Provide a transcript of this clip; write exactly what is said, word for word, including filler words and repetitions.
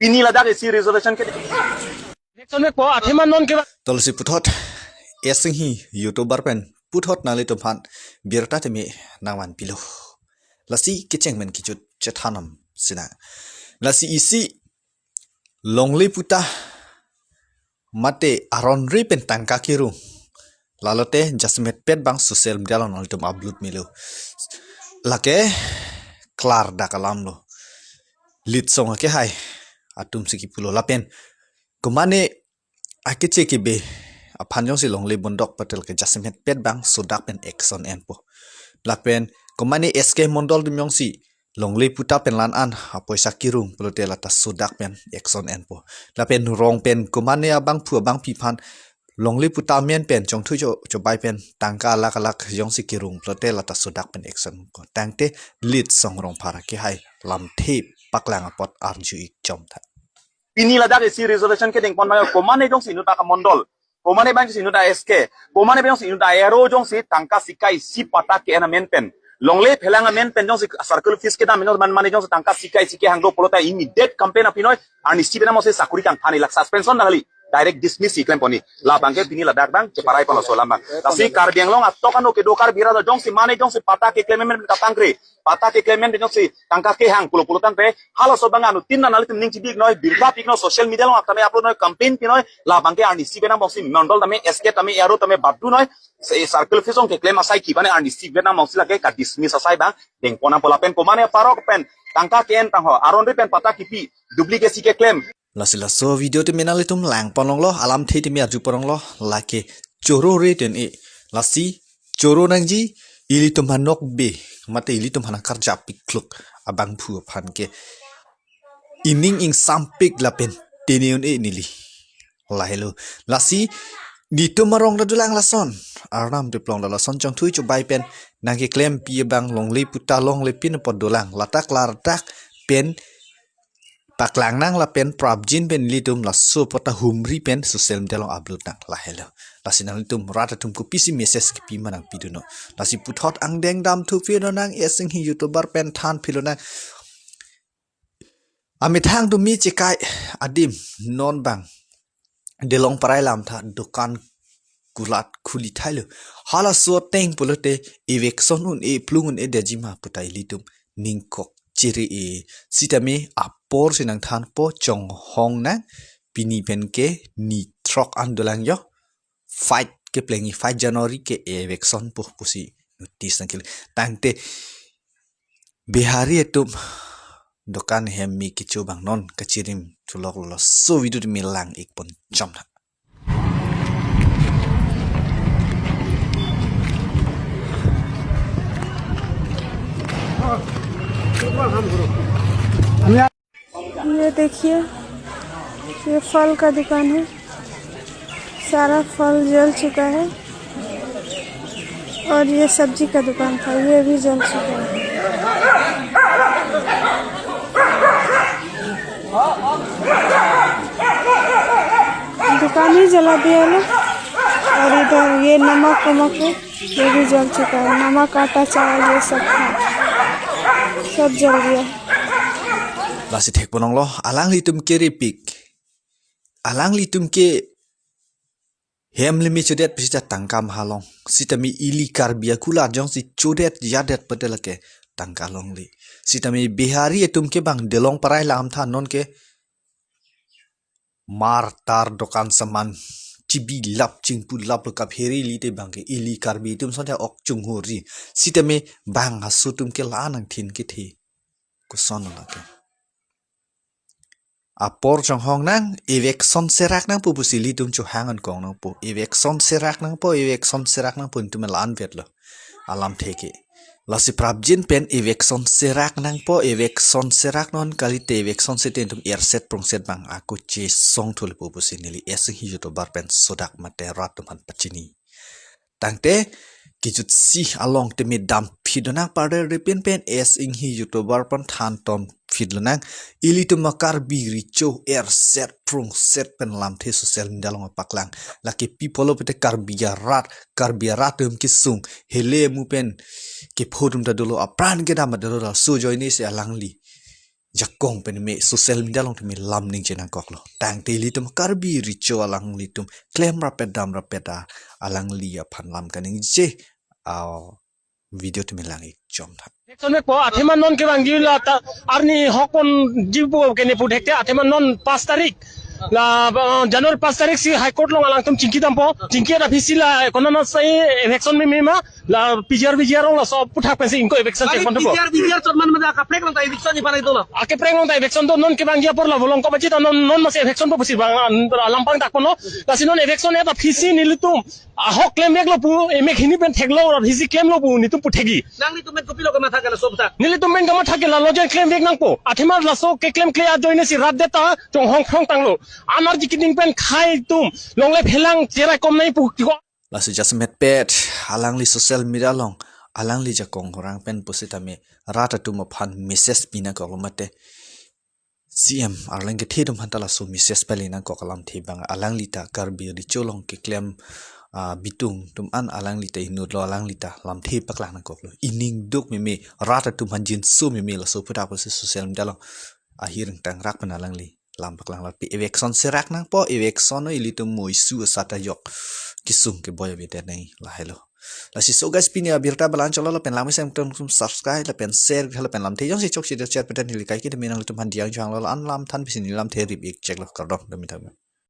Pini ladak isi reservation ke. Election me ko athema non ke ba. Tulsi puthot, S Singhi YouTuber pen puthot nanglitum aphan birta teme nangvanpilo. Lasi kecheng pen kejut chethanam sinang. Lasi isi longle puta mate aron ri pen tangka kerung. Lalote jasemet pet abang social media along nanglitum upload melo. Lake klardak alam lo. Litsong akehai atum si kipulo lapen komane akeche kebe aphan jongsi longle bondok patel ke jasemet pet abang sodak pen action enpo. Lapen komane S K Mondol atum jongsi longle puta pen la-an apoisa kerung pulote lata sodak pen action enpo. Lapen rong pen komane abangphu abangpi aphan longle puta amen pen chongthui cho-, chobai pen tangka alak alak jongsi kerung pulote lata sodak pen action enpo. Tangte Litsong Rongphar akehai lamthe paklang apot arju ik chom tha. Pini ladak isi reservation ke dengpon abang komane jongsi inut amondol, komane abang jongsi inut S K, komane abang jongsi inut A R O jongsi tangka sika isi patta ke-en amen pen, longle phelang amen pen jongsi circle office kedam amen, man mane jongsi tangka sika isi kehang do pulote immediate complaint apinoi, arnisi penang mose sakuri kangthan, ilak suspension nangli, direct dismiss si klempon ni. Labang ke pini ladak abang cheparai pon laso alam abang. Lasi Karbi Anglong atok ano kedo Karbi arat jongsi mane jongsi patta keklem amen katangkre, patta keklem amen jongsi tangka kehang pulo pulo tangte, halaso abang anuttin nanglitum ning chibi iknoi, birta pi iknoi, social media along tame upload noi, campaign pinoi, labang ke arnisi penang mose mondol tame, S K tame, A R O tame, badu noi, se circle office along keklem asai kepane arnisi penang mose lake ka dismiss asai abang dengpon nangpo. Lapen komane parok pen tangka ke-en tangho, aron ri pen patta kipi, duplicate si keklem. Lasi laso video teme nanglitum langpon longlo, alamthe teme arjupon longlo, lake choro re ten e. Lasi choro nangji, ilitum anokbe mate ilitum aphan karjap pikluk abangphu aphan ke ining ingsampik lapen tene un-e neli. Lahelo. Lasi netum arong ta dolang lason, Arnam Teplong ta lason chongthui chobai pen nangkeklempi abang longle puta longle pin apot dolang, lata klardak pen paklang nang lapen prapjin pen ilitum laso apot ta humri pen social media along upload nang, lahelo. Lasi nanglitum rat atum kopisi message kipi ma nangpidunnon. Lasi puthot angdeng damthu pidun nang, S Singhi YouTuber pen than pidun nang. Amethang atum mi chekai adim non abang Delong Parai alamthe dokan kulat khuli thailo. Halaso ateng pulote eviction un-e, plung un-e detji ma puta ilitum ningkok chere e. Sitame apor si nangthanpo, chonghong nang, pini pen ke ni throk an dolang jo. Five keplengji, five January ke eviction po pusi notice nangkele. Tangte Bihari atum dokan hem mi kecho abang non kachirim chulok lo, laso video teme lang ikpon chom tha. ये देखिए, ये फल का दुकान है, सारा फल जल चुका है। और ये सब्जी का दुकान था, ये भी जल चुका है। दुकान ही जला दिया लोग। और इधर ये नमक वमक है, ये भी जल चुका है। नमक, आटा, चावल, ये सब था, सब जल गया। Lasi thekpon longlo, alanglitum ke ripik, alanglitum ke hem limi chodet pisi ta tangka mahalong. Sitame ili Karbi akulat jongsi chodet yadet pete lake tangka longle. Sitame Bihari atum ke abang Delong Parai alamthe non ke mar tar dokan saman chibi lap chingpu lap lo, kaphere ili te abang ke ili Karbi atum sonte ok chunghurji. Sitame bang aso atum ke la nangthin kethe. Koson lake. Apor chonghong nang, eviction serak nangpo pusi ilitum chohang ankong nangpo. Eviction serak nangpo, eviction serak nangpo, netum la-an vetlo alamthe ke. Lasi prapjin pen eviction serak nangpo, eviction serak non, kalite eviction sete netum erset prongset abang ako chesong thulipo pusi neli S Singhi YouTuber pen sodak mate rat atum aphan pachini. Tangte kejutsi along teme dam phidun nang, parder ripin pen S Singhi YouTuber pen than ton phidun nang. Ilitum a Karbi recho erset prongset pen lamthe social media along paklang. Lake pi pulo pete Karbi arat, Karbi arat atum kesung, hele amu pen kepho atum ta dolo, apran kedam ta dolo, laso ajoine si alangli jakong pen me social media along tame lam ningje nangkoklo. Tangte ilitum Karbi Recho alanglitum klem rapet dam rapet a alangli aphan lam kaningje a video tame lang-ik chom tha. Election me po athema non kevangji la ta arni hokon jibo kene pu thekte athema non pas tarik la, uh, January pas tarik si High Court along alangtum chingki dampo, chingki aphi si la konana sai election me mema la P G R V G R along laso aputhak pensi ingko election Ani check ponpo. P G R V G R chot man mada kaprek along ta eviction ni panai dola. Akaprek along ta eviction do non kevangji apor la bolong ko bachi ta non non masi eviction po pusi bang an- alampang tak pono. Lasi non eviction eta aphi si nelitum ahok klemveklo pu, emek hini pen theklo, rat hisi klemlo pu, nelitum pu thekji. Nanglitum pen kopilo kamatha ke laso aputhak? Nelitum pen kamatha ke lalo jen klemvek nangpo. Athema laso keklemkle ajoine si rat det ta chonghong phong tanglo. Anerji kining pen khai tum longle phelang cherai kom nai pu tiko. Laso jasemet pet alangli social media along alangli jakong orang pen pusitame rat atum aphan message pi nangkoklo mate C M arleng kethe atum aphanta laso message pali nangkok alamthe abang alangli ta Karbi Recho along keklem, ah, bitung atum an alangli ta inutlo, alangli ta lamthe paklang nangkoklo. Ining duk meme rat atum aphan jinso meme laso aputhak pusi social media along ahir ingtang rak pen alangli lam paklang lapi eviction serak nangpo, eviction o ilitum muisu asat ajok kisung keboi abite nai lahelo. Lasi so guys, pini abirta balan cholo lapen langmesen tum subscribe lapen share lapen lamthe jongsi chokche do share petan hilikai ke temenang ilitum aphan diang chang lo an lam than pisi neli lamthe rip-ik chek lo, kardom demi tame.